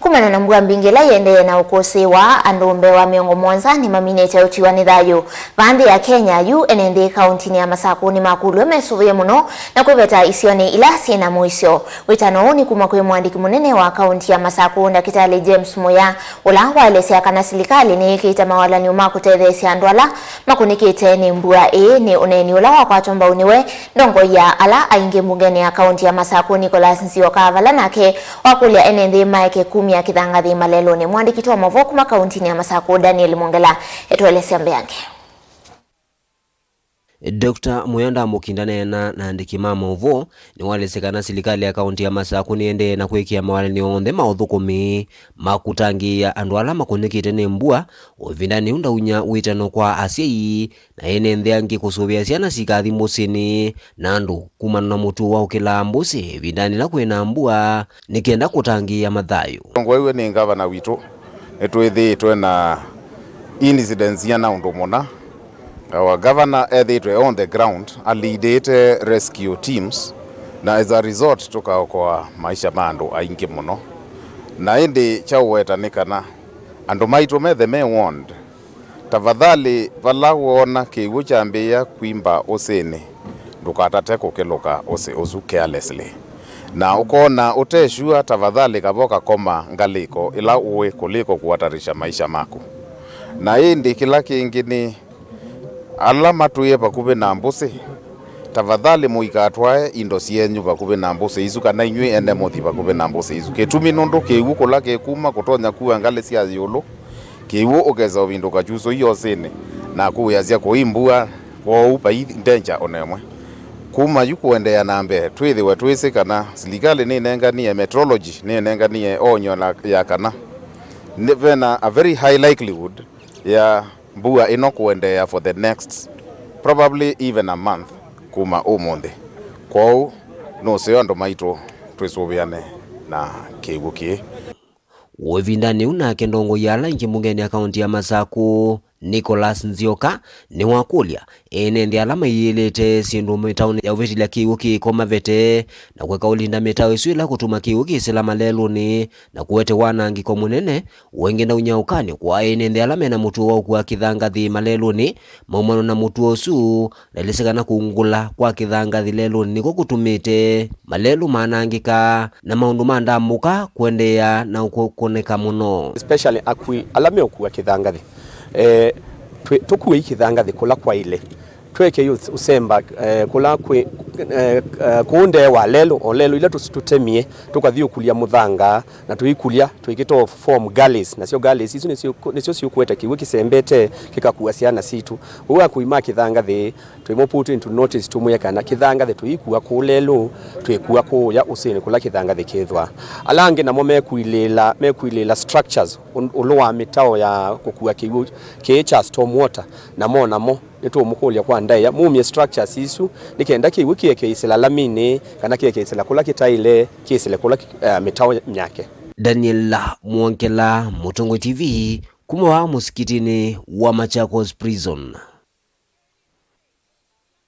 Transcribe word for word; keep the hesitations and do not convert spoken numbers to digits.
Kumana na mbua mbingĩ ĩla ĩendee na ũkũsĩĩwa, andũ mbee wa mĩongo mũonza nĩmaminĩte ũtiwa nĩ thayũ. Vaa nthĩ ya Kenya, yu ene nthĩ kauntinĩ ya Masakũ nĩmakũlw'e mesũvĩe mũno na kwĩveta isionĩ ila syĩ na mũisyo. Wĩtano ũũ nĩ kuma kwĩ mũandĩki mũnene wa kaunti ya Masakũ, Ndakĩtalĩ James Mũya, ũla waelesya kana silikalĩ nĩyĩkĩĩte mawalany'o ma kũtetheesya andũ ala makũnĩkĩte nĩ mbua ĩĩ. Nĩ ũneeni ũla wakwatwa mbau nĩwe ndongoi ya ala aingĩ mbungenĩ ya kaunti ya Masakũ, Nicholas Nzioka, vala nake wakũlya ene nthĩ maeke kumya kĩthangathĩ malelũnĩ. Mũandĩki wa maũvoo kuma kauntinĩ ya Masakũ, Daniel Mwongela, etũelesya mbeange. Doctor Mũya ndamũkinda neena na andĩki ma maũvoo, nĩwaelesya kana silikalĩ ya kaunti ya Masakũ nĩendee na kwĩkĩa mawalany'o onthe ma ũthũkũmi ma kũtangĩĩa andũ ala makũnĩkĩte nĩ mbua. O ĩvindanĩ yu ndaunya wĩtano kwa asyai na ene nthĩ angĩ kũsũvĩa syana sikathi mbũsĩnĩ na andũ kumana na mũtuo wa ũkĩlaa mbũsĩ ĩvindanĩ ĩla kwĩna mbua, nĩ kenda kũtangĩĩa mathayũ. Ngwaiwe nĩ ngavana witũ, nĩtwĩthĩĩtwe na incidents iana ũndũ mũna. Our governor ethĩĩtwe on the ground, alidĩte rescue teams, na as a result tũkaokoa maisha ma andũ aingĩ mũno. Na ĩndĩ kya ũweta nĩ kana andũ maitũ methe me warned. Tafadhali, vala woona kĩw'ũ kyambĩĩa kwimba ũsĩnĩ, ndũkatate kũkĩlũka ũsĩ ũsu carelessly. Na ũkoona ũte sure, tafadhali kava ũkakoma ngalĩko ĩla ũĩ kũliko kũhatarisha maisha maku. Na ĩndĩ kĩla kĩngĩ nĩ ala matwĩe vakuvĩ na mbũsĩ, tafadhali mũikatwae indo syenyu vakuvĩ na mbũsĩ isu, kana inyw'ĩ ene mũthi vakuvĩ na mbũsĩ isu. Kĩtumi nũndũ kĩw'ũ kũla kĩkuma kũtonya kua ngalĩ sya ĩũlũ, kĩw'ũ ũkesa ũvindũka kyusũi osĩnĩ na kũwĩasya kũi mbua, kwoou vai danger o na ĩmwe. Kuma yu kũendeea na mbee, twĩthĩwe twĩsĩ kana silikalĩ nĩnenganie, meteorology nĩnenganie onyo la, ya kana nĩ, vena a very high likelihood ya mbua ĩno kũendeea for the next probably even a month kuma ũmũnthĩ. Kwoou nũseo andũ maitũ twĩsũvĩane na kĩw'ũ kĩĩ. O ĩvindanĩ yĩu nake ndongoi ya ala aingĩ mbungenĩ ya kaunti ya Masakũ, Nicholas Nzioka, nĩwakũlya ene nthĩ ala mayĩlĩte syĩndũ mĩtaonĩ ya ũvĩtĩlya kĩw'ũ kĩko mavete na kũeka ũlinda mĩtao ĩsu ĩla kũtuma kĩw'ũ kĩsĩla malelũnĩ na kũete wanangĩko mũnene. Ũngĩ ndaunya ũkany'o kwa ene nthĩ ala mena mũtuo wa ũkua kĩthangathĩ malelũnĩ maumano na mũtuo ũsu, na ĩlĩsĩ kana kũngũla kwa kĩthangathĩ lelũnĩ nĩko kũtumĩte malelũ manangĩka na maũndũ ma ndambũka kũendeea na kũkũnĩka mũno. Especially akui ala meũkua kĩthangathĩ. Eh, twĩ- tũkuei kĩthangathĩ kũla kwaĩle. Twekei ũs- ũsemba, eh, kũla kwĩ, eh, eh, kũũ ndee wa lelũ, o lelũ ila tũs- tũtemie, tũkathi ũkulya mũthanga, na tũikulya, tũikĩtoo form gullies, nasyo gullies isu nĩsyo, nĩsyo siũkũete kĩw'ũ kĩsembete kĩkakua syana sitũ. Ũu akui ma kĩthangathĩ, twĩmũ put into notice, tũmwĩe kana kĩthangathĩ tũikua kũũ lelũ, twĩkua kũũya ũsĩnĩ kũla kĩthangathĩ kĩthwa. Ala angĩ namo mekuilĩĩla, mekuilĩĩla structures ũ- ũlũ wa mĩtao ya kũkua kĩw'ũ kĩĩ kya storm water, namo namo nĩtũũmũkũlya kwa ndaĩa mumye structures isu nĩ kenda kĩw'ũ kĩeke ĩsĩla laminĩ, kana kĩeke ĩsĩla kũla kĩtaĩle, kĩsĩle kũla, eh, mĩtao myake. Daniel Mwongela, Mũtongoi T V, kuma vaa mũsikitinĩ wa Machakos Prison.